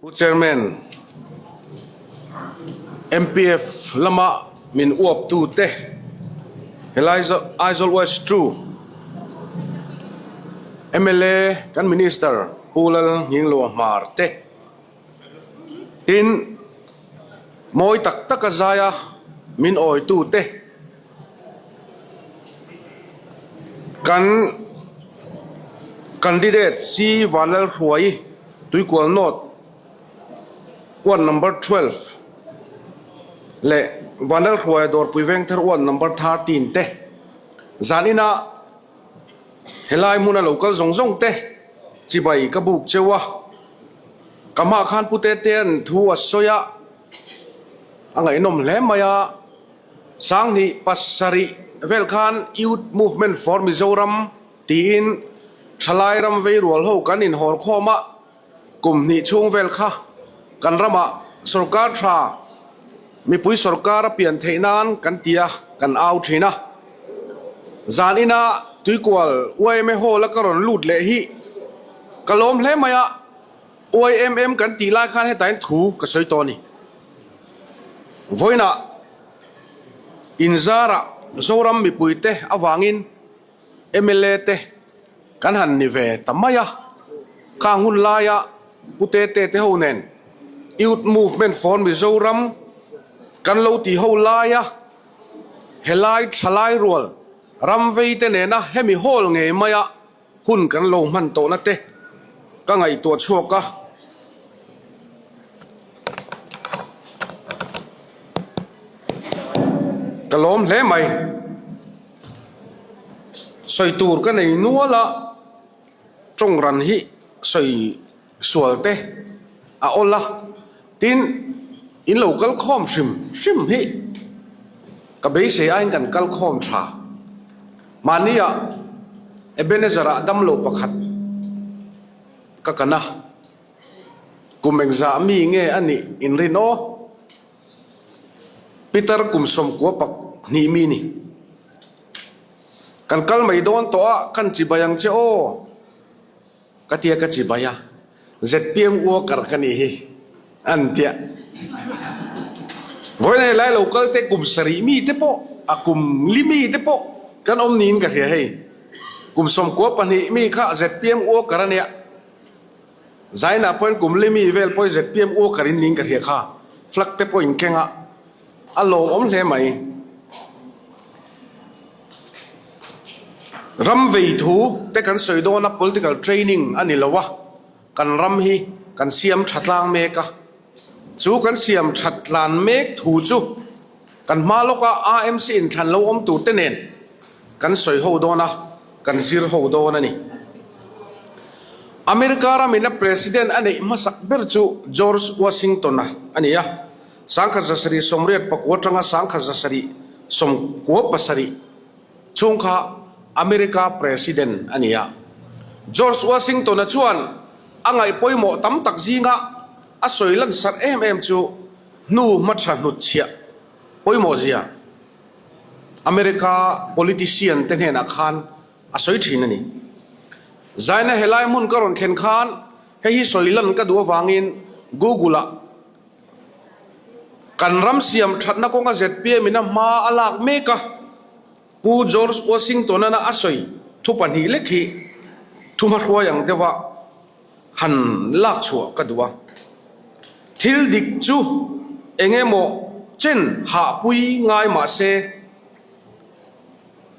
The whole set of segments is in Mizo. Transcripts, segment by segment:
Pu Chairman, MPF lama min uaptute helai Aizawl West ii mla kan Minister Pu Lal Nghingloa Hmar te tin mawi tak taka zaia min awitute Kan candidate C Vanlalhruai Tuikual North ward number 12 leh Vanlalhruaia Dawrpui Vengthar ward number 13 te zan inah helai hmuna lo kal zawng zawng te chibai ka buk cheu a, ka hmaah khan Pu Tetea'n thu a sawi a, a ngaihnawm hle mai a. Sanghnih pasarih vel khan Youth Movement for Mizoram tiin thalai ram vei rual ho kan inhawr khawm a, kum hnih chhung vel kha kan ramah sorkar tha mipui sorkar a pian theih nan kan ti a, kan au thin a. Zan ina Tuikual yma Hall a ka rawn lut leh hi ka lawm hle mai a, YMM kan tih lai khan hetah hian thu ka sawi tawh a ni. Vawiinah inzarah Zoram mipuite avangin mla te kan han ni ve ta mai a, khang hun laia Pu Tete te ho nen Youth Movement for Mizoram kan lo tih ho laia helai thalai rual ram vei te nena hemi hall ngei maia Hun kan lo hman tawhna te ka ngaihtuah chhuak a. Ka lawm hle mai. Sawi tur ka nei nual a, tawng ran hi sawi sual te a awl a, tin in lo kal khawm hrim hrim hi ka beisei aiin kan kal khawm tha. Mahnia Ebenezer-ah damlo pakhat ka kan a, kum engzah mi nge a nih inrin aw? Peter kum sawmkua pakhnih mi ni. Kan kal mai dawn tawh a, kan chibai ang che aw. Ka tia ka chibai a, zpm worker ka nih hi an tia. Vawiin helai lo kal te kum sarih mi te pawh a kum li mi te pawh kan awm niin ka hria hei. Kum 12 mi kha zpm worker a nia. Zainah pawhin kum li mi vel pawhin zpm worker in niin ka hria kha. Flag te pawh in keng a, a lawmawm hle mai. Ram vei thu te kan sawi dawn a, political training a ni lo a, kan ram hi kan siam tha tlang mek a, chu kan siam that tlan mek thu chu kan hma lawka AMC inthlan lo awm tur te nen kan sawi ho dawn a, kan zir ho dawn a ni. America ramin a president a neih hmasak ber chu George Washington-a a ni a. 1789 atanga 1797 chhung kha America President a ni a. George Washington-a chuan a ngaih pawimawh tam tak zinga a sawi lansarh em em chu hnu hmatha hnutchhiah pawimawh zia America politician te hnenah khan a sawi thin a ni. Zaina helai hmun ka rawn thlen khan hei hi sawi lan ka duh avangin Google-ah Kan ram siam thatna kawnga zpm in a hma a lak mek a, Pu George Washington-ana a sawi thu pahnih lek hi thu hmahruai ang deuha han lak chhuah ka duh a. Thil dik chu eng emaw chen hahpui ngai mah se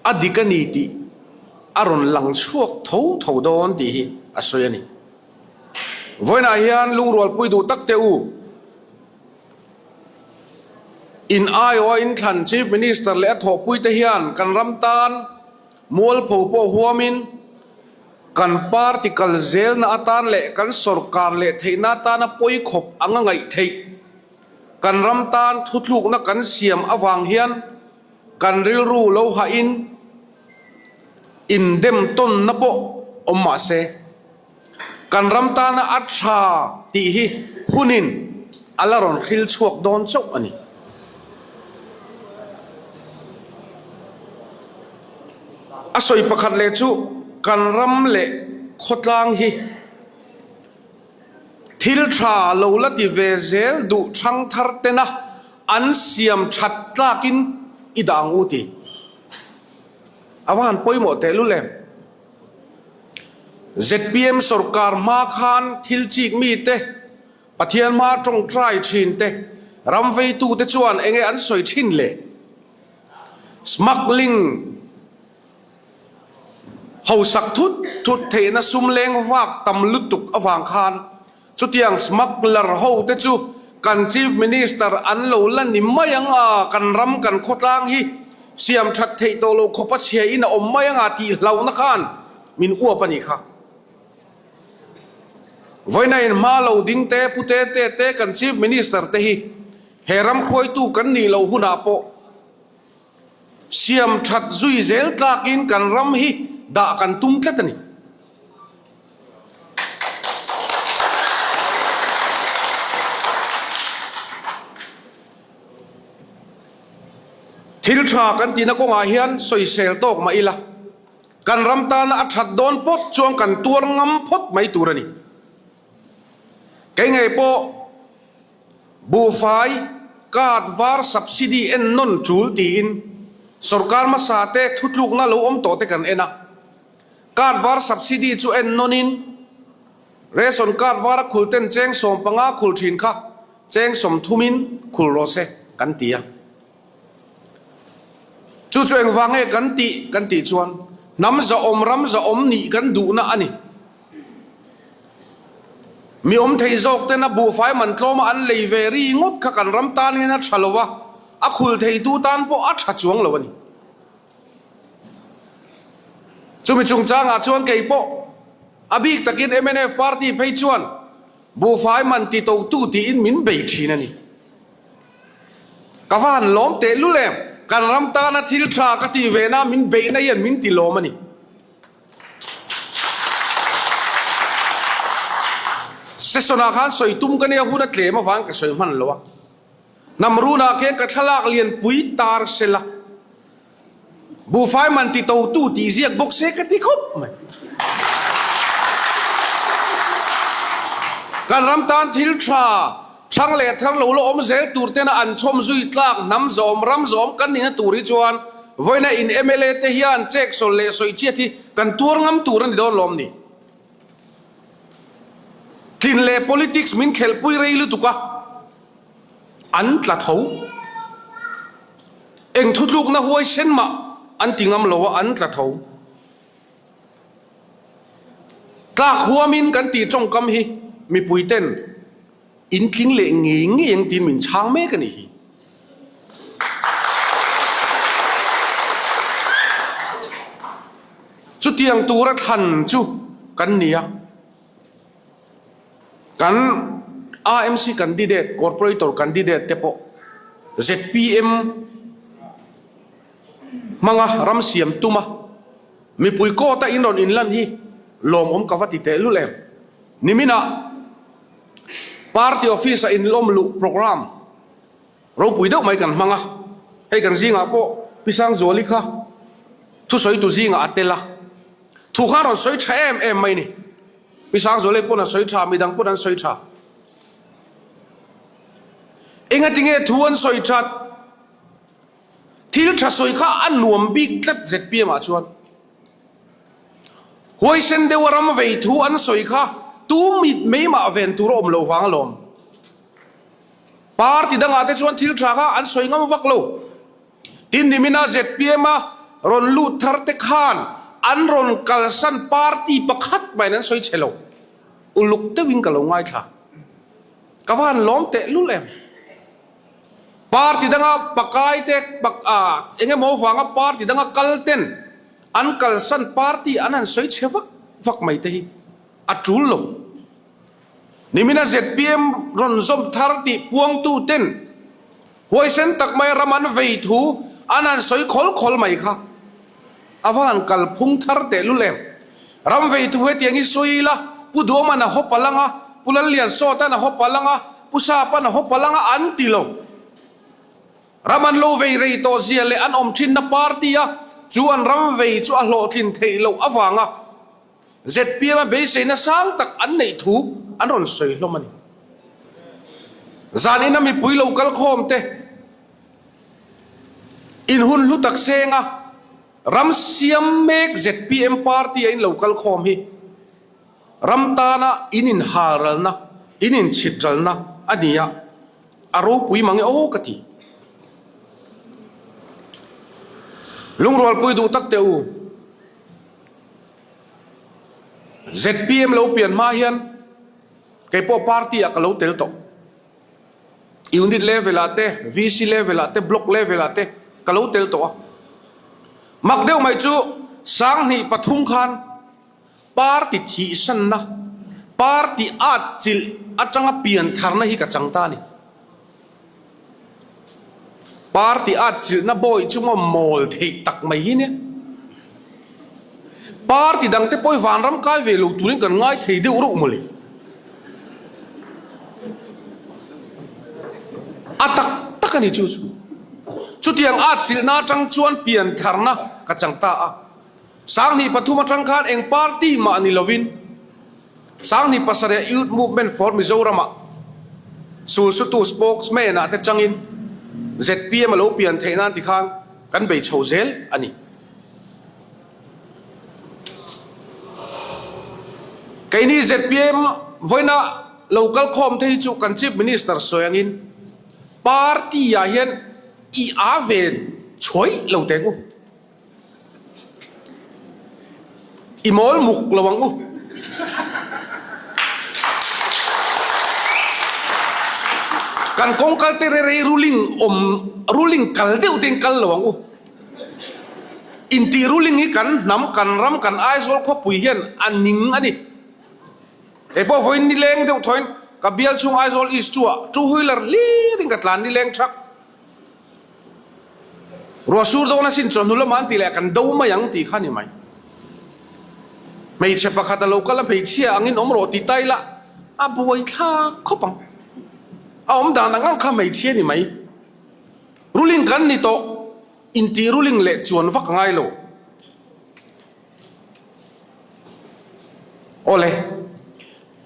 a dik a ni tih a rawn lang chhuak tho tho dawn tih hi a sawi a ni. Vawiinah hian lungrualpui duh tak teh u. In aiawha inthlan Chief Minister leh a thawhpuite hian kan ram tan mualpho pawh huamin kan party kal zelna atan leh kan sorkar leh theihna atana pawi khawp anga ngaih theih kan ram tan thuthlukna kan siam avang hian kan rilru lo hahin indem tawnna pawh awm mah se. Kan ram tana a tha tih hi hunin a la rawn hril chhuak dawn chauh a ni. A sawi pakhat leh chu kan ram leh khawtlang hi. Thil tha lo la ti ve zel duh thangthar tena an siam that tlakin i dah ang u ti. A va han pawimawh tehlul em? Zpm sorkar hma khan thil chik mite, Pathian hma tawngtai thin te, ram veitute chuan enge an sawi thin le? Smuggling. Hausak thut thut theihna sum leng vak tam lutuk avang khan chutiang smuggler ho te chu kan Chief Minister an lo la ni mai ang a, kan ram kan khawtlang hi siam that theih tawh loh khawpa chhia in a awm mai ang a tih hlauhna khan min uap a nih kha. Vawiina in hma lo ding te, pu te te te kan Chief Minister te hi he ram hruaitu kan nih loh hunah pawh, Siam that zui zel tlakin kan ram hi dah kan tum tlat a ni. Thil tha kan tihna kawngah hian sawisel tawk mah ila, kan ram tana a that dawn pawt chuan kan tuar ngam phawt mai tur a ni. Kei ngei pawh. Buhfai, card var subsidy en nawn tul tiin sorkar hmasa te thutlukna lo awm tawh te kan en a. Card var subsidy chu en nawnin ration card vara khul ten cheng 15 khul thin kha cheng 30 in khul rawh se kan ti a. Chu chu engvang nge kan tih kan tih chuan hnam zahawm ram zahawm nih kan duhna a ni. Mi awm thei zawk tena buhfai man tlawma an lei ve ri ngawt kha kan ram tan hian a tha lo va, a khul theitu tan pawh a tha chuang lo a ni. Chumi chungchangah chuan kei pawh a bik takin mnf party phei chuan buhfai man ti totu tiin min bei thin a ni. Ka va han lawm tehlul em, kan ram tana thil tha ka tih ve na min beihna hian min ti lawm a ni. Session-ah khan sawi tum ka nia hun a tlem avang ka sawi hman lo a. Hnam runah khian ka thlalak lianpui tar sela buhfai man ti totu tih ziak bawk se ka ti khawp mai. Kan ram tan thil tha Thlang leh thar lo la awm zel tur tena an chhawm zui tlak hnam zawm ram zawm kan nihna tur hi chuan vawiina in mla te hian chek sawl leh sawi chiat hi kan tuar ngam tur a ni dawn lawm ni. Tlin leh politics min khelhpui rei lutuk a, an tla tho. Eng thutlukna huaisen mah an ti ngam lo a, an tla tho. Tlak huamin kan tih tawngkam hi mipui ten in tling leh ngei ngei ang tiin min chhang mek a nih hi. Chutiang tura thlan chu kan ni a, kan AMC candidate, Corporator candidate te pawh zpm, Hmanga ram siam tuma mipui court a in rawn inlan hi lawmawm ka va ti teh lul em. Niminah party office a inlawm luh programme ropui deuh mai kan hmang a, hei kan zingah pawh Pi Sangzuali kha thusawitu zingah a tel a, thu kha a rawn sawi tha em em mai ni. Pi Sangzuali pawn a sawi tha, midang pawn an sawi tha. Engatinge thu an sawi that? Thil tha sawi kha a nuam bik tlat zpm ah chuan. Huaisen deuha ram vei thu an sawi kha tu mit mei mah ven tur a awm lo vang alawm. Party dangah te chuan thil tha kha an sawi ngam vak lo. Tin nimina zpm a rawn lut thar te khan an rawn kalsan party pakhat mahin an sawi chhe lo. Uluk deuhin ka lo ngaithla. Ka va han lawm tehlul em. Party danga pakai te eng emaw vanga party danga kal ten an kalsan party an han sawi chhe vak vak mai te hi a tul lo. Nimina zpm rawn zawm thar tih puangtu ten huaisen tak mai ram an vei thu an han sawi khawl khawl mai kha a va han kalphung thar tehlul em. Ram vei thu hetiang hi sawi ila Pu Duaman a haw palh anga, Pu Lalliansawtan a haw palh anga, Pu Sapan a haw palh anga an ti lo. Ram an lo vei rei tawh zia leh an awm thinna party a chu an ram vei chu a hlawhtlin theih loh avanga zpm a beiseina sang tak an neih thu an rawn sawi hlawm a ni. Zan ina mipui lo kal khawm te in hun hlu tak senga ram siam mek zpm party a in lo kal khawm hi ram tana in in hal ralna, in in chhit ralna a ni a, a ropui mang e aw ka ti. Lungrualpui duh tak teh u. Zpm lo pian hma hian kei pawh party ah ka lo tel tawh. Unit level ah te, VC level ah te, block level ah te ka lo tel tawh a. Mak deuh mai chu 2003 khan party thihsanna, party atchilh atanga pian tharna hi ka chang ta a ni. Party atchilhna bawi chu maw mawl theih tak mai hi nia. Party dangte pawh hi vanram kai ve lo turin kan ngai thei deuh reuh mawle. A tak tak a ni chu chu. Chutiang atchilhna atang chuan pian tharna ka chang ta a. 2003 atang khan eng party mah ni lovin 2007 Youth Movement for Mizoram-ah sulsutu spokesman-ah te changin zpm a lo pian theih nan tikhan kan bei chho zel a ni. Keini zpm vawiina lo kal khawm te hi chu kan Chief Minister sawi angin party-ah hian i a ve chhuai lo teng u. I mawl muk lo ang u. Kan kawng kal te rei ruling awm ruling kal deuh te in kal lo ang u. Intih ruling hi kan hnam kan ram kan Aizawl khawpui hian a ning a ni. Hei pawh vawiin nileng deuh thawiin ka bial chhung Aizawl East chu ah two wheeler hlir in ka tlan nileng thak. Ruah sur dawn asin chawhnu lamah an ti leh a, kan do mai ang tih kha a ni mai. Hmeichhe pakhat a lo kal a, hmeichhia angin awm rawh ti ta ila a buai thlak khawp ang. A awm dan ang ang kha hmeichhia a ni mai. Ruling kan ni tawh, intih ruling leh chuan vak a ngai lo. Awle,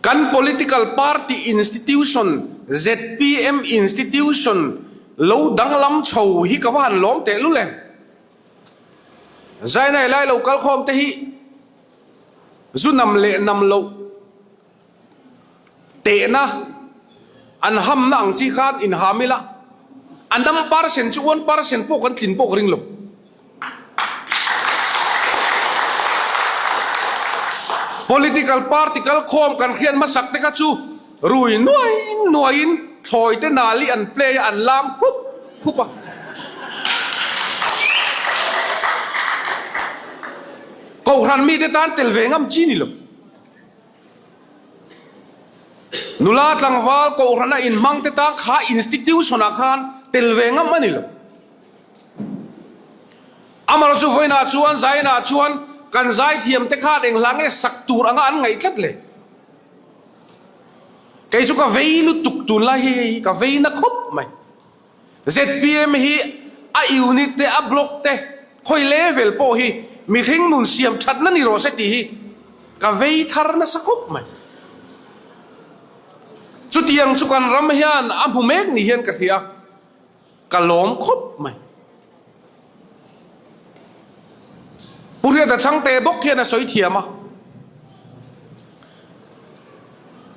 kan political party institution, zpm institution lo danglam chho hi ka va han lawm teh lul e. Zainai lai lo kalkhawm te hi zu nam leh nam loh Tehna an hamna ang chi khan inham ila, a nam percent chu 1% pawh kan tlin pawh ka ring lo. Political party kalkhawm kan hriat hmasak te kha chu rui nuai nuaiin thlawi te nali an play a, an lam hup hup a. Kohhran mite tan tel ve ngam chi ni lo. Nula tlangval kohhrana inhmang te tan kha institution ah khan tel ve ngam a ni lo. Amarawh chu vawiinah chuan zainah chuan kan zaithiam te khan eng hla nge sak tur anga an ngaih tlat le. Kei chu ka vei lutuk tunlai hi hei hi ka vei na khawp mai. Zpm hi a unit te a block te khawi level pawh hi mihring nun siam thatna ni rawh se tih hi ka vei thar nasa khawp mai. Chutiang chu kan ram hian a hmu mek ni hian ka hria a, ka lawm khawp mai. Pu Hriata Chhangte bawk hian a sawi thiam a,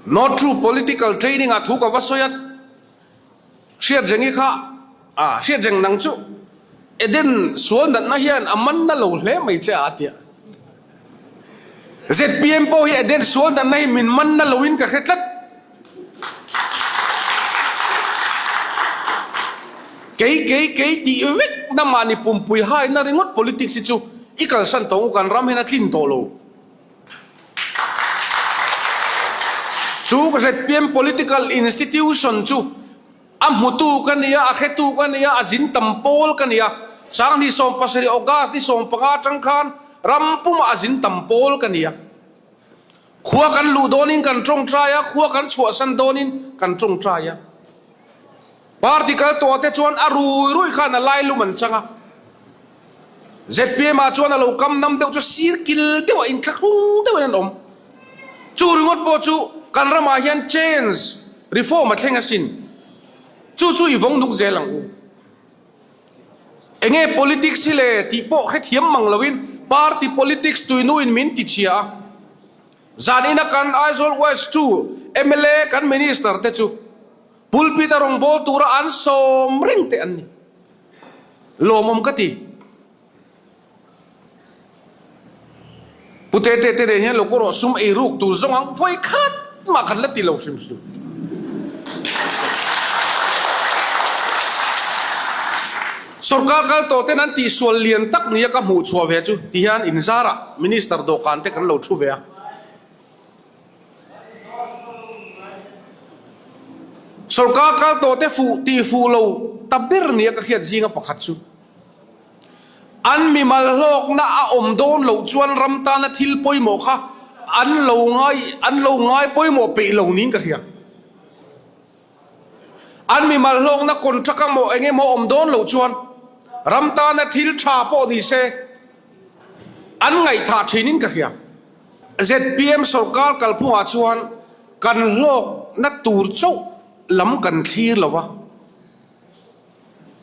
Not true political training ah thu ka va sawi a, Hriatrengi kha a Hriatreng nang chu Eden sual natna hian a man na lo hle mai che a tia. Zpm pawh hi Eden sual natna hi min man na loin ka hre tlat. Kei kei kei tih vek na mahni pumpui haina ringawt politics hi chu i kalsan tawh ang u kan ram hian a tlin tawh lo. Chu zpm political institution chu a hmutu ka ni a, a hretu ka ni a, a zin tam pawl ka ni a. 2017 August ni 15 atang khan ram pumah a zin tam pawl ka ni a. Khua kan luh dawnin kan tawngtai a, khua kan chhuahsan dawnin kan tawngtai a. Party kal tawh te chuan a rui rui khan a lailum an chang a. Zpm ah chuan a lo kam nam deuh chu sir kil deuh a inthlahrung deuhin an awm. Chu ringawt pawh chu kan ramah hian change, reform a thleng asin. Chu chu i vawng nuk zel ang u. Enge politics hi le tih pawh hrethiam mang loin party politics tuinuin min ti chhia a. Zan ina kan Aizawl West tu mla kan minister te chu pulpit a rawngbâwl tura an sawm reng te an ni. Lawmawm ka ti. Pu Tete te nen hian lo kawrawh sum ei ruk tur zawng ang vawi khat mah kan la ti lo hrim hrim. Sorkar kal tawh ten an tihsual lian tak nia ka hmuh chhuah ve chu ti hian inzarah Minister dawhkan te kan lo thu ve a. Sorkar kal tawh te fuh tih fuh lo ta ber nia ka hriat zinga pakhat chu. An mimal hlawkna a awm dawn loh chuan ram tana thil pawimawh kha an lo ngai an lo ngai pawimawh peih lo niin ka hria. An mimal hlawkna contract a maw eng emaw awm dawn loh chuan ram tana thil tha pawh ni se an ngaihthah thinin ka hria. Zpm sorkar kalphungah chuan kan hlawkna tur chauh lam kan thlir lo va.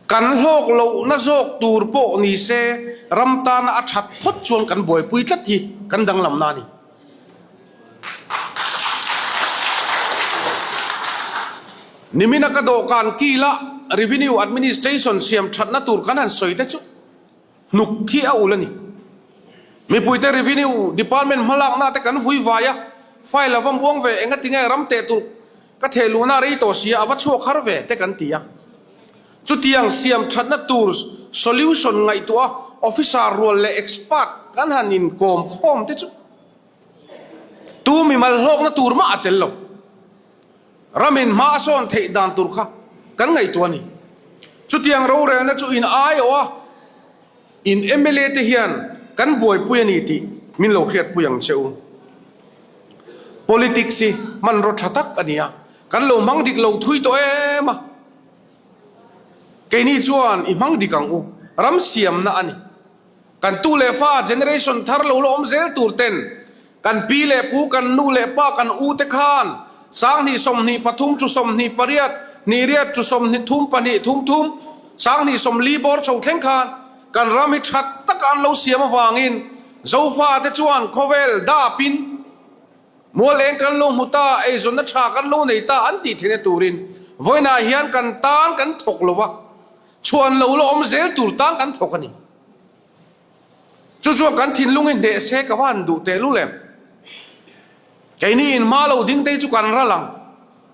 Kan hlawk lohna zawk tur pawh ni se ram tana a that phawt chuan kan buaipui tlat hi kan danglamna a ni. Nimina ka dawhkan kila Revenue Administration siam thatna tur kan han sawi te chu hnuk hi a ul a ni. Mipuite Revenue Department hmalakna te kan vui vai a, file a va muang ve engatinge ram teh tur Ka theh luhna rei tawh sia a va chhuak har ve te kan ti a. Chutiang siam thatna tur solution ngaihtuah a officer rual leh expert kan han inkawm khawm te chu tu mimal hlawkna tur mah a tel lo. Ramin hma a sawn theih dan tur kha kan ngaihtuah a ni. Chutiang rorelna chu in aiawh a. In mla te hian kan buaipui a ni tih min lo hriatpui ang che u. Politics hi hmanraw tha tak a ni a, kan lo hmang dik lo thui tawh em a. Keini chuan i hmang dik ang u, ram siamna a ni. Kan tu leh fa generation thar lo la awm zel tur ten Kan pi leh pu, kan nu leh pa, kan u te khan 20 23 chu 28 hnih riat chu 33 pahnih thum thum 20 40 bawr chho thleng khan kan ram hi that taka an lo siam avangin Zofa te chuan khawvel dapin mual eng kan lo hmu ta, eizawnna tha kan lo nei ta an tih theihna turin vawiinah hian kan tan kan thawk lo va, chhuan lo la awm zel tur tan kan thawk a ni. Chu chuan kan thinlung hi hneh se ka va han duh teh lul em? Keini in hma lo ding te hi chu kan ral ang.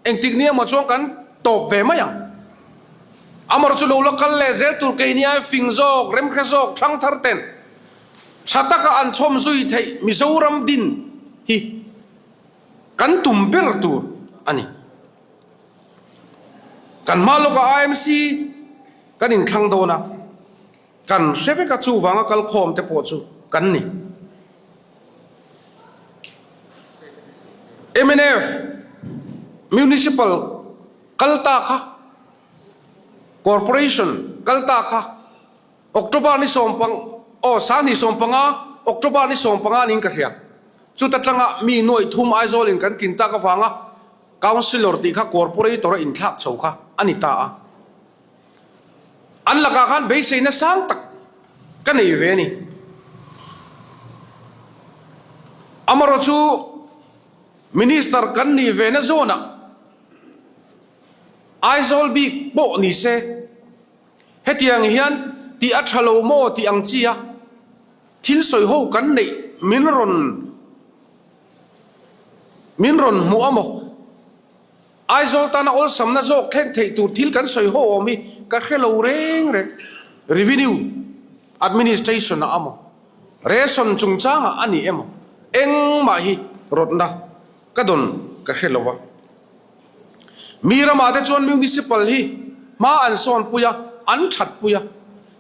Engtik ni emaw chuan kan tawp ve mai ang. Amarawh chu lo la kal leh zel tur keini ai fing zawk, remhre zawk, thang thar ten tha taka an chhawm zui theih Mizoram din hi kan tum ber tur a ni. Kan hma lawkah IMC kan inthlang dawn a. Kan hre vek a, chuvanga kal khawm te pawh chu kan ni. Mnf Municipal kal ta kha, Corporation kal ta kha October ni sawmpang aw 2015 October ni 15 niin ka hria. Chuta tanga mi nuaih thum Aizawl in kan tlin tak avanga Councillor tih kha Corporator a inthlak chho kha a ni ta a. An lakah khan beiseina sang tak ka nei ve a ni. Amarawh chu Minister kan nih ve na zawnah Aizawl bik pawh ni se, hetiang hian tih a tha lo maw tih ang chi a thil sawi ho kan neih min rawn min rawn hmuh a maw? Aizawl tana awlsamna zawk thlen theih tur thil kan sawi ho awm hi ka hre lo reng reng. Revenue Administration ah amaw, Ration chungchangah a ni emaw, engmah hi rawtna ka dawn ka hre lo a. Mi ramah te chuan Municipal hi hma an sawnpui a, an thatpui a.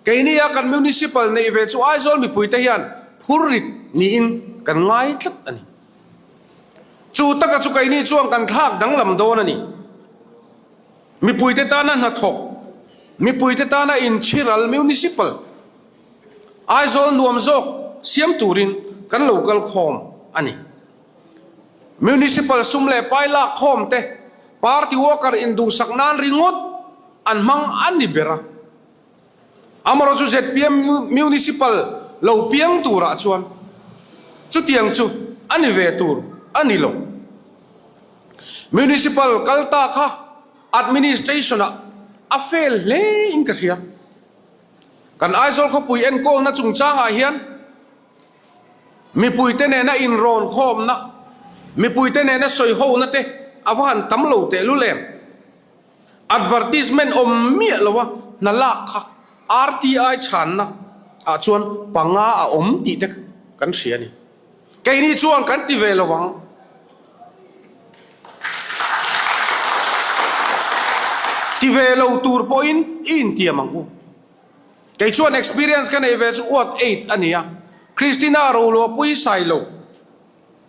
Keini a kan Municipal neih ve chu Aizawl mipuite hian phurrit niin kan ngai tlat a ni. Chu taka chu keini chuan kan thlak danglam dawn a ni. Mipuite tana hnathawk, mipuite tana inchhiral Municipal, Aizawl nuam zawk siam turin kan lo kal khawm a ni. Municipal sum leh pai lak khawm te, party worker induhsak nan ringawt. an hmang a ni ber a. Amaherawhchu zpm Municipal lo piang turah chuan chutiang chu a ni ve tur a ni lo. Municipal kal ta kha administration-ah a fail hle in ka hria. Kan Aizawl khawpui enkawlna chungchangah hian mipuite nena inrawn khawmna, mipuite nena sawihona te a va han tam lo tehlul em? Advertisement awm miah lo a hna lak kha RTI chhanna ah chuan panga a awm tih te kan hria a ni. Keini chuan kan ti ve lo ang. Ti ve lo tur pawhin i intiam ang u. Kei chuan experience ka nei ve chu Ward eight a ni a, Christina Roluahpui Sailo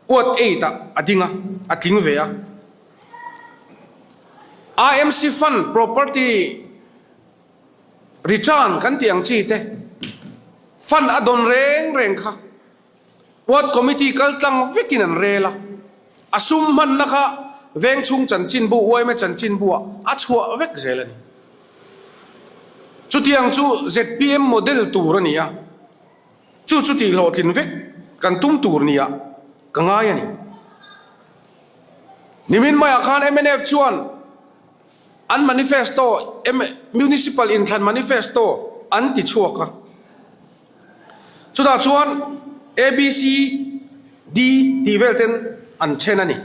Ward eight ah a ding a, a tling ve a. IMC Fund Property Return kan tih ang chi te fund a dawn reng reng kha Ward Committee kal tlang vekin an rel a, a sum hmanna kha vengchhung chanchinbu yma chanchinbu ah a chhuah vek zel a ni. Chutiang chu zpm model tur a ni a. Chu chu tih hlawhtlin vek kan tum tur nia ka ngai a ni. Nimin maiah khan mnf chuan an manifesto, Municipal inthlan manifesto an ti chhuak a. Chutah chuan ABC, D tih vel ten an then a ni.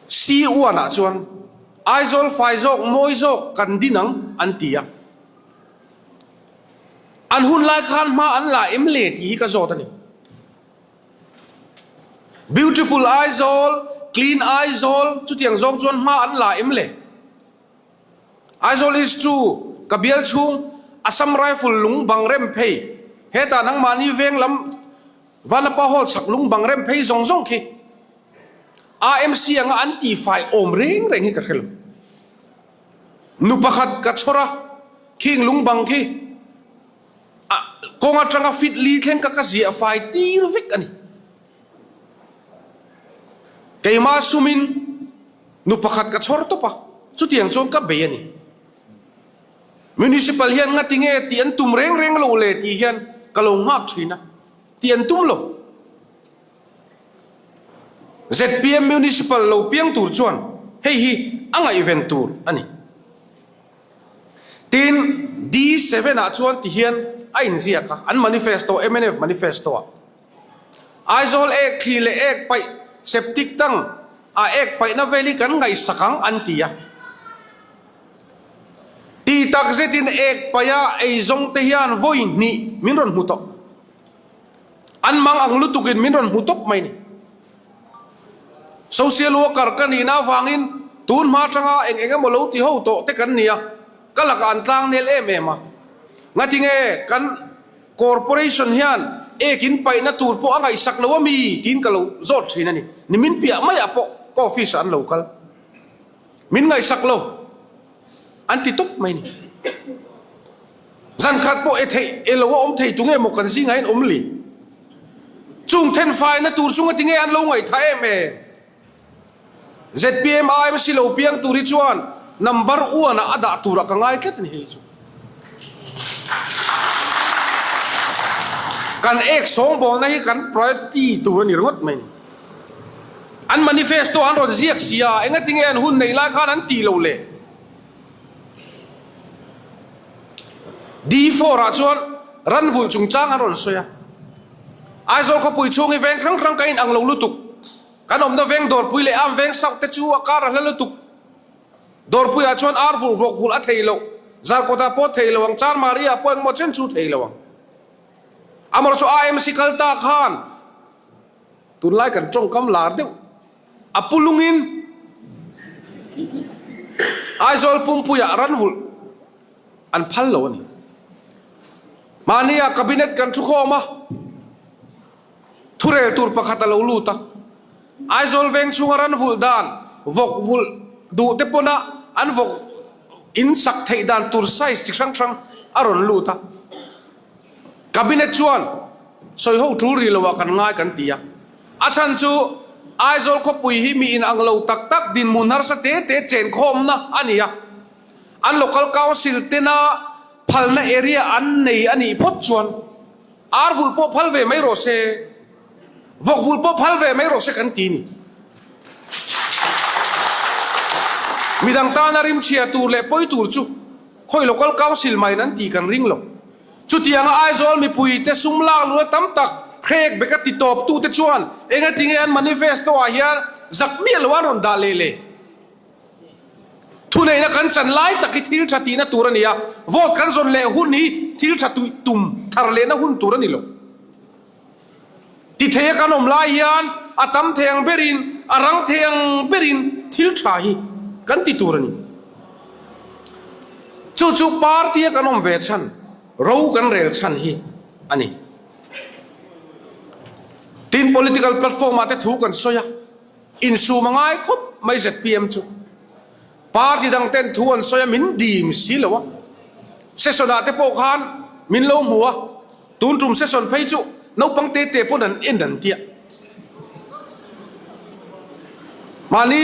C uanah chuan Aizawl fai zawk mawi zawk kan din ang an ti a. An hun lai khan hma an la em le tih hi ka zawt a ni. Beautiful Aizawl, Clean Aizawl chutiang zawng chuan hma an la em le? Aizawl East chu ka bial chhung Assam Rifle lung bang rem phei hetah nangmahni veng lam Vanapa Hall chhak lung bang rem phei zawng zawng khi AMC anga an tihfai awm reng reng hi ka hre lo. Nu pakhat ka chhawr a, khing lung bang khi a kawng atanga fit li thleng ka ka ziah fai tir vek a ni. Keimah sumin nu pakhat ka chhawr tawp a, chutiang chuan ka bei a ni. Municipal hian ngati nge tih an tum reng reng lo le tih hian ka lo nghak thin a, tih an tum lo. Zpm Municipal lo piang tur chuan hei hi a ngaihven tur a ni. Tin, D-seven ah chuan ti hian a inziak a, an manifesto, mnf manifesto ah. Aizawl ek thli leh ek paih septic tank ah ek paihna vel hi kan ngaihsak ang an ti a. Ti tak zetin ek paiha eizawng te hian vawi hnih min rawn hmu tawh. An mang ang lutukin min rawn hmu tawp mai ni. Social worker ka nihna avangin tun hma atanga eng eng emaw lo ti ho tawh te kan ni a, ka lakah an tlang nel em em a. Ngatinge kan corporation hian ek in paihna tur pawh a ngaihsak lo ami tiin ka lo zawt thin a ni. Nimin piah maiah pawh ka office ah an lo kal. Min ngaihsak lo. An ti tawp mai ni. Zan khat pawh e theih e lo a awm thei tu nge maw kan zingah hian awm li. Chung then faina tur chunga ti nge an lo ngaihthah em em. Zpm AMC lo piang tur hi chuan number one ah a dah turah ka ngai tlat a ni hei chu. Kan ek sawngbawlna hi kan priority tur a ni ringawt mai ni. An manifesto an rawn ziak si a, engatinge an hun neih lai khan an tih lo le? D-four ah chuan ran vulh chungchang an rawn sawi a. Aizawl khawpui chhung hi veng hrang hrang ka inang lo lutuk. Kan awmna veng Dawrpui leh Am veng South te chu a kar a hla lutuk. Dawrpuiah chuan ar vulh vawk vulh a thei loh, Zarkawtah pawh thei lo ang, Chanmari-ah pawh engmaw chen chu thei lo ang. Amaherawhchu AMC kal ta khan Tunlai kan tawngkam lar deuh a pu lungin Aizawl pumpuiah ranvulh an phal lo a ni. Mahnia cabinet kan thukhawm a, thurel tur pakhat a lo lut a. Aizawl veng chhunga ranvulh dan vawk vulh duh te pawna an vawk in sak theih dan tur size chi hrang hrang a rawn lut a. Cabinet chuan sawiho tul rih loah kan ngai kan ti a, a chhan chu Aizawl khawpui hi mi inang lo tak tak dinhmun harsa te te chenkhawmna a ni a. An local council tena phalna area an nei a nih phawt chuan ar vulh pawh phal ve mai rawh se, vawk vulh pawh phal ve mai rawh se kan ti ni. Midang tana rimchhia tur leh pawi tur chu khawi local council main an tih kan ring lo. Chutianga Aizawl mipuite sum lak luhna tam tak hrek beka ti tawptute chuan engatinge an manifesto ah hian zak miah lo an rawn dah leh le? Thuneihna kan chan lai tak hi thil tha tihna tur a ni a, vote kan zawn leh hun hi thil tha tuih tum thar lehna hun tur a ni lo. Ti thei a kan awm lai hian a tam thei ang berin, a rang thei ang berin thil tha hi kan ti tur a ni. Chu chu party a kan awm ve chhan, ro kan rel chhan hi a ni. Tin, political platform ah te thu kan sawi a. Insum a ngai khawp mai zpm chu. Party dang ten thu an sawi a min dim si lo a. Session ah te pawh khan min lo hmu a, tun tum session phei chu naupang te te pawn an en an tia. Mahni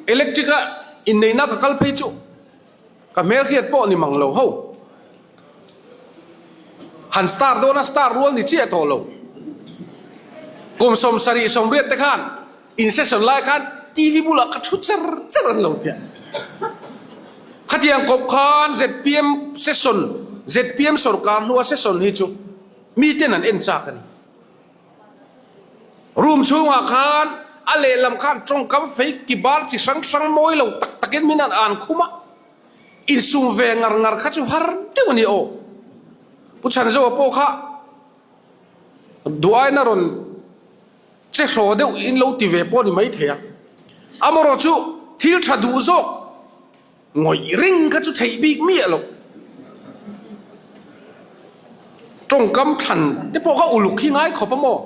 electric a inneihna ka kal phei chu Ka hmelhriat pawh ni mang lo ho. Han star dawn a star rual ni chiah tawh lo. Kum 70 80 te khan in session lai khan TV bulah ka thu cher cher an lo tia. Khatiang kawp khan zpm session zpm sorkar hnua session hi chu miten an en chak a ni. Room chhungah khan a lehlam khan tawngkam fei ki bar chi hrang hrang mawi lo tak takin min an an khum a, insum ve ngar ngar kha chu har deuh a ni aw. Pu Chhanzoa pawh kha duaina rawn che hraw deuh in lo ti ve pawh a ni maithei a, amaherawh chu thil tha duh zawk Ngawih reng kha chu theih bik miah lo. Tawngkam thlan te pawh kha uluk hi ngai khawp a maw?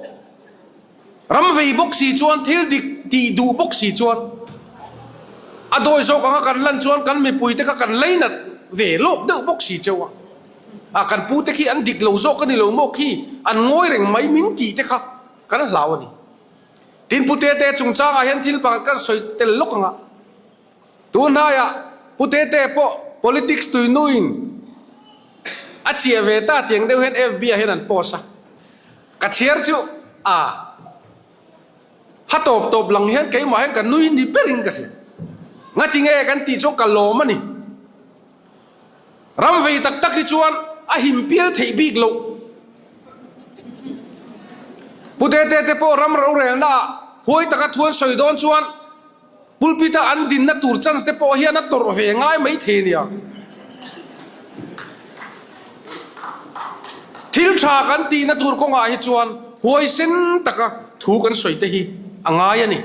Ram vei bawk si chuan thil dik tih duh bawk si chuan a dawi zawk anga kan lan chuan kan mipui te kha kan leinat ve lawk deuh bawk si cheu a. A kan pu te khi an dik lo zawk a ni lo maw khi an ngawi reng mai min tih te kha kan hlau a ni. Tin Pu Tete chungchangah hian thil pakhat kan sawi tel lawk anga. Tunhnaiah Pu Tete pawh politics tuinuin a chiah ve ta tiang deuh hian FB ah hian an post a. Ka chhiar chu a ha tawp tawp lang hian keimah hian ka nui ni berin ka hria. Ngati nge kan tih chuan ka lawm a ni. Ram vei tak tak hi chuan a him pial theih bik loh. Pu Tete te pawh ram rorelna ah huai taka thu an sawi dawn chuan Pulpit a an dinna tur chance te pawh hian a tawrh ve ngai mai thei nia. Thil tha kan tihna tur kawngah hi chuan huaisen taka thu kan sawi te hi a ngai a ni.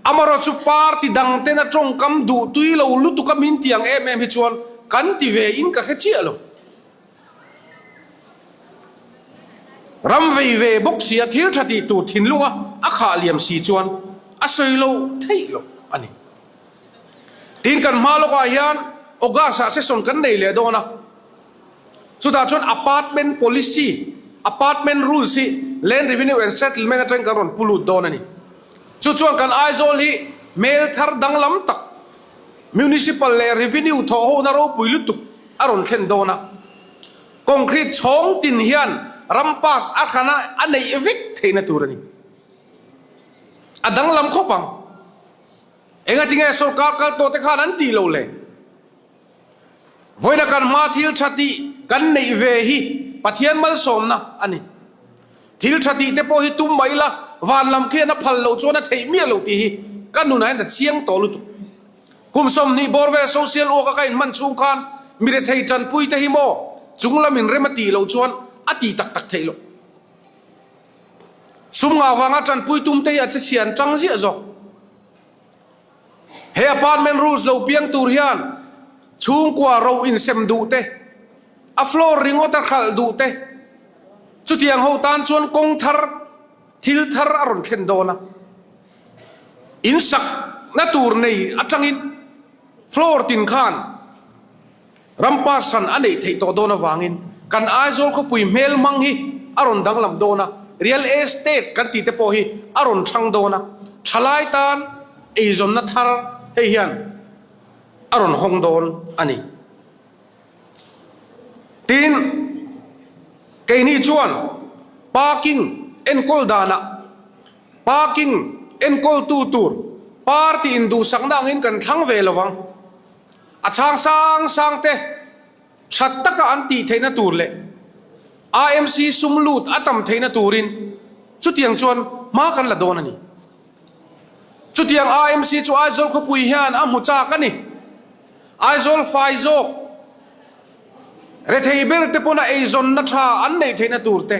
Amaherawh chu party dang tena tawngkam duh tui lo lutuk a min ti ang em em hi chuan kan ti ve in ka hre chiah lo. Ram vei ve bawk si a thil tha tih tur thinlunga a khah liam si chuan a sawi lo theih loh a ni. Tin kan hma lawkah hian August ah session kan nei leh dawn a, chutah chuan apartment policy, apartment rules hi Land Revenue and Settlement atangin kan rawn pu lut dawn a ni. Chu chuan kan Aizawl hi hmel thar danglam tak, Municipal leh Revenue thawhhona ropui lutuk a rawn thlen dawn a, concrete chhawng tin hian ram pass a hrana a neih vek theihna tur a ni. A danglam khawp ang. Engatinge sorkar kal tawh te khan an tih loh le? Vawiina kan hma thil tha tih kan neih ve hi Pathian malsawmna a ni. Thil tha tih te pawh hi tum mai ila, van lam khian a phal loh chuan a theih miah loh tih hi ka nunah hian a chiang tawh lutuk. Kum 20 bawr vel social work a ka inhman chhung khan mi rethei tanpui te hi maw chung lam in rem a tih loh chuan a tih tak tak theih loh. Sum ngah vanga tanpui tum te hi a che sian tang ziah zawk. He apartment rules lo piang tur hian chhungkua ro insem duh te, a floor ringawt a hralh duh te, chutiang ho tan chuan kawng thar, thil thar a rawn thlen dawn a. In sakna tur nei atangin floor tin khan ram pass hran a neih theih tawh dawn avangin kan Aizawl khawpui hmel hmang hi a rawn danglam dawn a, real estate kan tih te pawh hi a rawn thang dawn a. Thalai tan eizawnna thar hei hian a rawn hawng dawn a ni. Tin, keini chuan parking enkawl danah parking enkawltu tur party induhsakna angin kan thlang ve lo vang. A chhang sang sang te tha taka an tih theihna tur leh AMC sum lut a tam theihna turin chutiang chuan hma kan la dawn a ni. Chutiang AMC chu Aizawl khawpui hian a hmu chak a ni. Aizawl fai zawk rethei ber te pawn a eizawnna tha an neih theihna tur te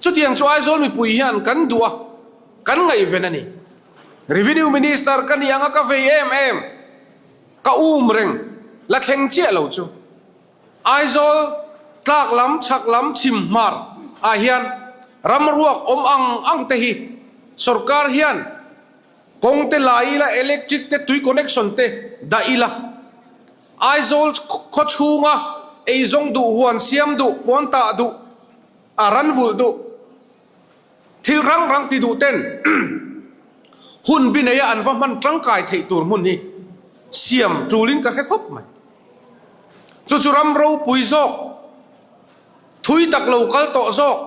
chutiang chu Aizawl mipui hian kan duh a, kan ngaihven a ni. Revenue Minister ka nih anga ka vei em em, ka um reng la thleng chiah lo chu. Aizawl tlak lam, chhak lam, chhim hmar ah hian ram ruak awm ang ang te hi sorkar hian kawng te la ila, electric te, tui connection te dah ila. Aizawl khaw chhunga eizawng duh, huan siam duh, puan tah duh, a ran vulh duh, Thil rang rang ti duh ten hun bi neia an va hman tangkai theih tur hmun hi siam tulin ka hre khawp mai. Chu chu ram ropui zawk, thui tak lo kal tawh zawk,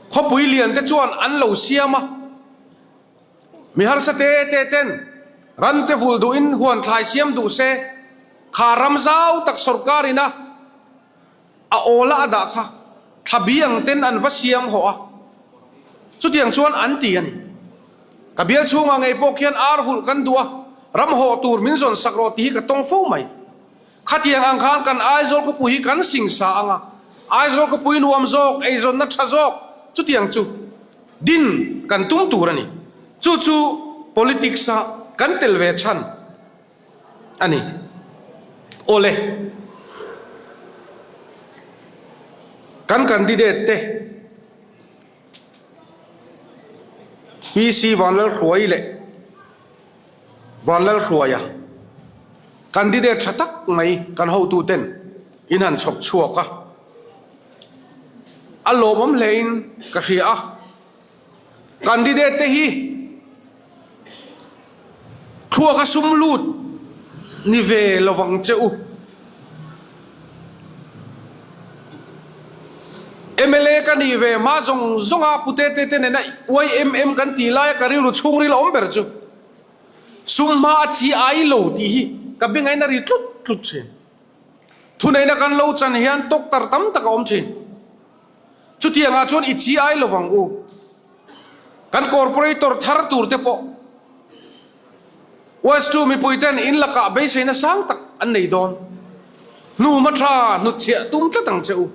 khawpui lian te chuan an lo siam a, mi harsa te te ten ran te vulh duhin huan thlai siam duh se, kha ram zau tak sorkar ina A awla a dah kha thla bi ang ten an va siam hawh a, chutiang chuan an ti a ni. Ka bial chhungah ngei pawh khian ar vulh kan duh a, ram hawh tur min zawn sak rawh tih hi ka tawng fo mai. Khatiang ang khan kan Aizawl khawpui hi kan sing sa ang a, Aizawl khawpui nuam zawk, eizawnna tha zawk, chutiang chu din kan tum tur a ni. Chu chu politics-a kan tel ve chhan. A ni. Awle. Kan candidate te PC Vanlalhruai leh Vanlalhruaia candidate tha tak mai kan hotu ten in han chhawp chhuak a, a lawmawm hlein ka hria a. Candidate te hi thluak a sum lut ni ve lovang che u. Mla ka nih ve hma zawng zawng a pute te te nena YMM kan tih laia ka rilru chhungril a awm ber chu sum hma a chi ai lo tih hi ka bengaina ri tlut tlut thin. Thuneihna kan lo chan hian doctor tam tak a awm thin. Chutiangah chuan i chi ai lovang u. Kan corporator thar tur te pawh West tu mipui ten in lakah beiseina sang tak an nei dawn. Hnu hma tha hnutchhiah tum tlat ang che u.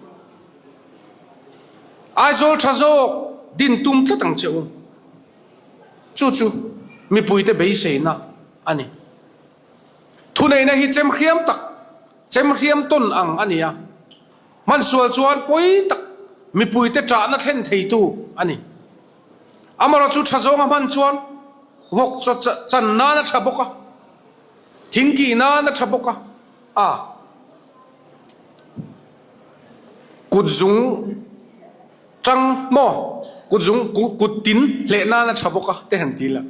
Aizawl tha zawk din tum tlat ang che u. Chu chu mipuite beiseina a ni. Thuneihna hi chemhriam tak, chemhriam tawn ang a ni a. Hmansual chuan pawi tak mipuite ṭahna thlen theitu a ni. Amarawh chu ṭha zawnga hman chuan vawk chaw chan nan a ṭha bawk a, thing kih nan a ṭha bawk a, a kut zung ṭang maw kut zung kut tin hleh nan a ṭha bawk a te han ti la.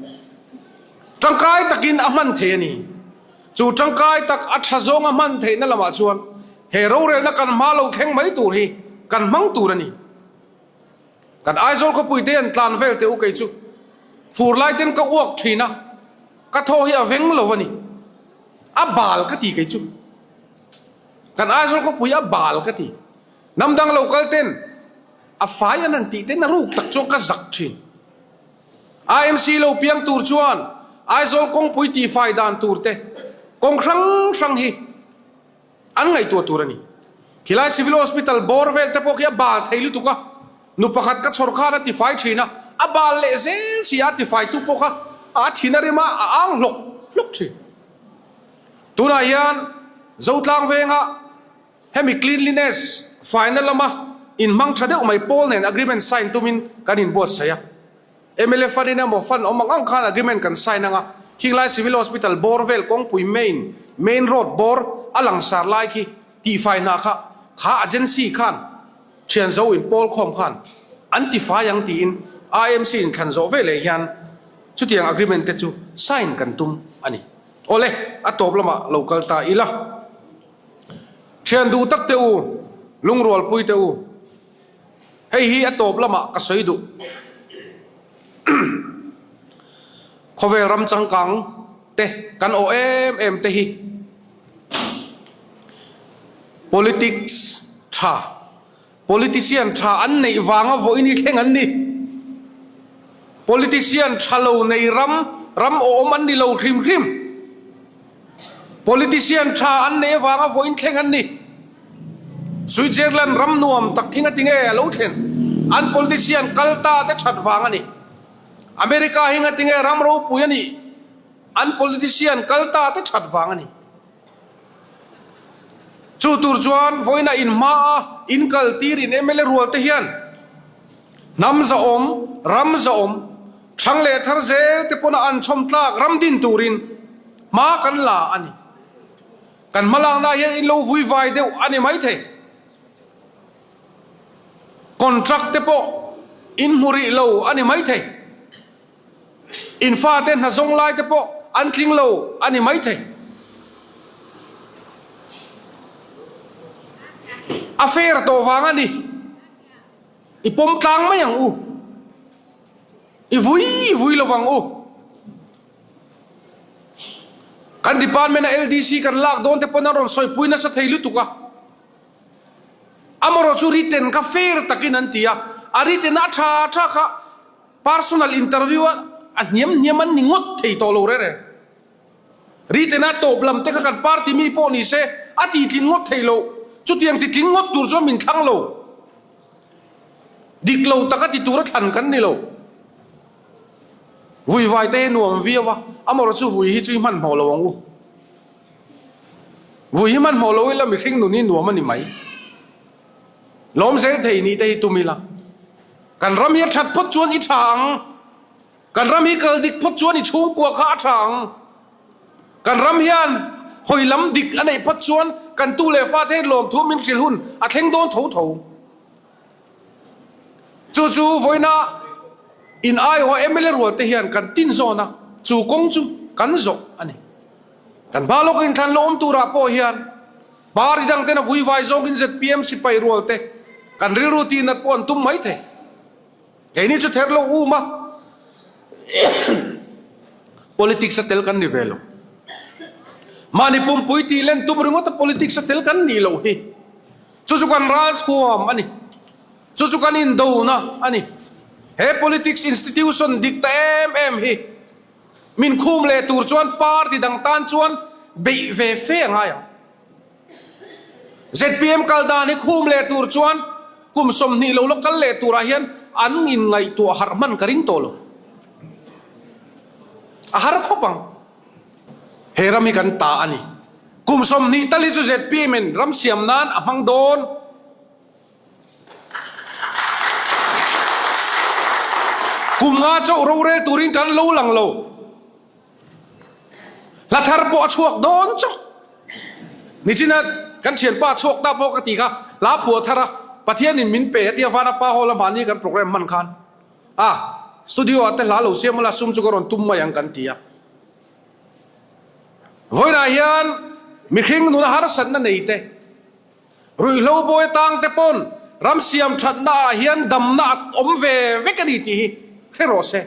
Ṭangkai takin a hman thei a ni. Chu ṭangkai tak a ṭha zawnga hman theihna lamah chuan He rorelna kan hma lo thleng mai tur hi kan hmang tur a ni. Kan Aizawl khawpui te an tlan vel teh u kei chu fur lai ten ka uak thin a, ka thaw hi a veng lo a ni. A bal ka ti kei chu. Kan Aizawl khawpui a bal ka ti. Hnam dang lo kal ten a fai an han tih ten a ruk tak chuan ka zak thin. IMC lo piang tur chuan Aizawl kawngpui tihfai dan tur te kawng hrang hrang hi An ngaihtuah tur a ni. Khilai Civil Hospital bawr vel te pawh khi a bal thei lutuk a, nu pakhat ka chhawr khan a tifai thin a, a bal leh zel si a, a tifaitu pawh kha a thin a rim a, a ang hlawk hlawk thin. Tunah hian Zotlang venga hemi cleanliness faina lama inhmang tha deuh mai pawl nen agreement sign tumin kan inbuatsaih a. Mla fund in emaw fund awm ang ang khan agreement kan sign anga Khinglai Civil Hospital bawr vel kawngpui main main road bawr a langsar lai khi tihfai hna kha kha agency khan thianzo in pawl khawm khan an tifai ang tiin. IMC inthlan zawh veleh hian chutiang agreement te chu sign kan tum a ni. Awle, a tawp lamah lo kal ta ila. Thian duh tak te u, lungrualpui te u, hei hi a tawp lamah ka sawi duh. Khawvel ram changkang te kan awh em em te hi politics tha, politician tha an neih vanga vawiin hi thleng an ni. Politician tha lo nei ram, ram awm an ni lo hrim hrim. Politician tha an neih avanga vawiin thleng an ni. Switzerland ram nuam tak hi ngati nge a lo thlen? An politician kal ta te that vang a ni. America hi ngati nge ram ropui a nih? An politician kal ta te that vang a ni. Chu tur chuan vawiina in hma a in kal tir in mla rual te hian hnam zahawm, ram zahawm, thang leh thar zel te pawn a an chhawm tlak ram din turin hma kan la a ni. Kan hmalakna hian in lo vui vai deuh a ni maithei. Contract te pawh in hmu rih lo a ni maithei. In fate hna zawng lai te pawh an tling lo a ni maithei. A fair tawh vang a ni. I pawm tlang mai ang u. I vui i vui lo vang u. Kan department a LDC kan lak dawn te pawn an rawn sawipui nasa thei lutuk a. Amarawh chu written kha fair takin an ti a, a written a tha tha kha personal interview a a hniam hniam an ni ngawt thei tawh lo reng reng. Written a tawp lam te kha kan party mi pawh ni se a titling ngawt thei lo, chutiang titling ngawt tur chuan min thlang lo. Dik lo taka ti tura thlan kan ni lo. Vuivai te hi nuam viau a, amarawh chu vui hi chu i hmanhmawh lo ang u. Vui hi hmanhmawh lo ila mihring nun hi nuam a ni mai. Lawm zel thei nih te hi tum ila. Kan ram hi a that phawt chuan i tha ang. Kan ram hi kal dik phawt chuan i chhungkua kha a tha ang. Kan ram hian hawi lam dik a neih phawt chuan kan tu leh fate hian lawmthu min hrilh hun a thleng dawn tho tho. Chu chu vawiina in aiawha mla rual te hian kan tin zawn a, chu kawng chu kan zawh a ni. Kan hma lawk inthlan la awm turah pawh hian party dang ten a vuivai zawngin zpm sipai rual te kan rilru tihnat pawh an tum mai thei. Keini chu ther lo um a, politics a tel kan ni ve lo. Mahni pumpui tih len tum ringawt a politics a tel kan nih loh hi. Chu chu kan ralthuam a ni. Chu chu kan indona a ni. He politics institution dik ta em em hi min khum leh tur chuan party dang tan chuan beih ve fe a ngai ang. Zpm kal dan hi khum leh tur chuan kum 20 lo la kal leh turah hian an inngaihtuah harh hman ka ring tawh lo. A har khawp ang. He ram hi kan ta a ni. Kum 20 tal hi chu zpm in ram siam nan a hmang dawn. Kum nga chauh rorel turin kan lo lang lo. Hla thar pawh a chhuak dawn chauh. Nichina kan thianpa chhuak ta pawh ka ti kha, hla phuah thar a Pathianin min pe a tia Vanapa Hall a mahni kan program hman khan a studio ah te hla lo siam ula sum chu ka rawn tum mai ang kan ti a. Vawiinah hian mihring nuna harsatna nei te, ruihhlo bawi atang te pawn ram siam thatna ah hian damna a awm ve vek a ni tih hi hre rawh se.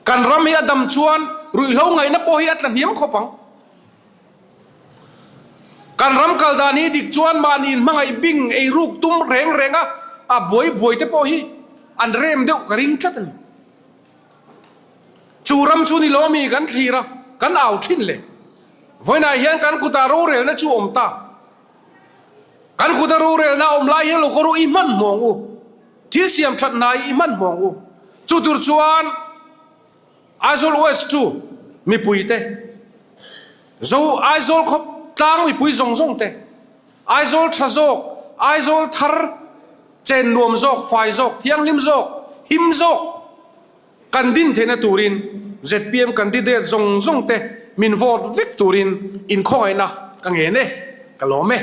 Kan ram hi a dam chuan ruihhlo ngaihna pawh hi a tla hniam khawp ang. Kan ram kal dan hi dik chuan mahni inhmangaih bing eiruk tum reng reng a, a buai buai te pawh hi an rem deuh ka ring tlat a ni. Chu ram chu ni lo mi kan thlir a, kan au thin le. Vawiinah hian kan kutah rorelna chu awm ta. Kan kuta rorelna awm lai hian lo ka ru i hmanhmawh ang u. Thil siam that hna i hmanhmawh ang u. Chu tur chuan Aizawl West chu mipui te, Zo Aizawl khawp tlang mipui zawng zawng te, Aizawl tha zawk, Aizawl thar chen nuam zawk, fai zawk, thianghlim zawk, him zawk kan din theihna turin zpm candidate zawng zawng te min vote vek turin inkhawngaihna ka ngen e, ka lawm e.